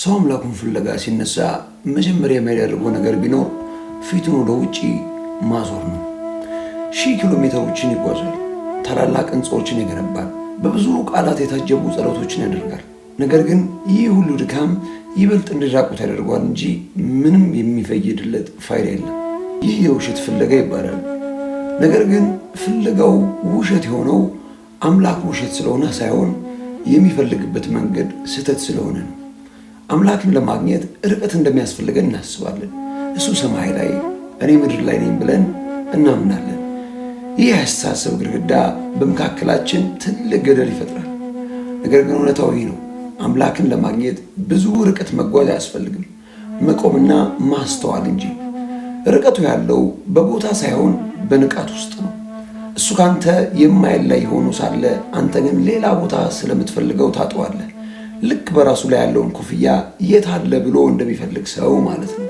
ሰው አምላኩን ፍለጋ ሲነሳ መጀመሪያ የሚያደርገው ነገር ቢኖር ፊቱን ወደ ውጪ ማዞር ነው። 1000 ኪሎ ሜትሮችን ይጓዛል። ታላላቅ ሕንፃዎችን ይገነባል። በብዙ ቃላት የታጀቡ ጸሎቶችን ያደርጋል። ነገር ግን ይህ ሁሉ ድካም ይበልጥ እንዲራቁት ያደርገዋል እንጂ ምንም የሚፈይድለት ፋይዳ የለም። ይህ የውሸት ፍለጋ ይባላል። ነገር ግን ፍለጋው ውሸት የሆነው አምላክ ውሸት ስለሆነ ሳይሆን የሚፈልግበት መንገድ ስህተት ስለሆነ ነው። አምላክን ለማግኘት ርቀት እንደሚያስፈልገን እናስባለን። እሱ ሰማይ ላይ፣ እኔ ምድር ላይ ነኝ ብለን እናምናለን። ይህ የአስተሳሰብ ግድግዳ በመካከላችን ትልቅ ገደል ይፈጥራል። ነገር ግን እውነታው ይህ ነው። አምላክን ለማግኘት ብዙ ርቀት መጓዝ አያስፈልግም፣ መቆምና ማስተዋል እንጂ። ርቀቱ ያለው በቦታ ሳይሆን በንቃት ውስጥ ነው። እሱ ካንተ የማይለይ ሆኖ ሳለ አንተ ግን ሌላ ቦታ ስለምትፈልገው ታጠዋለህ። ልክ በራሱ ላይ ያለውን ኮፍያ የት አለ ብሎ እንደሚፈልግ ሰው ማለት ነው።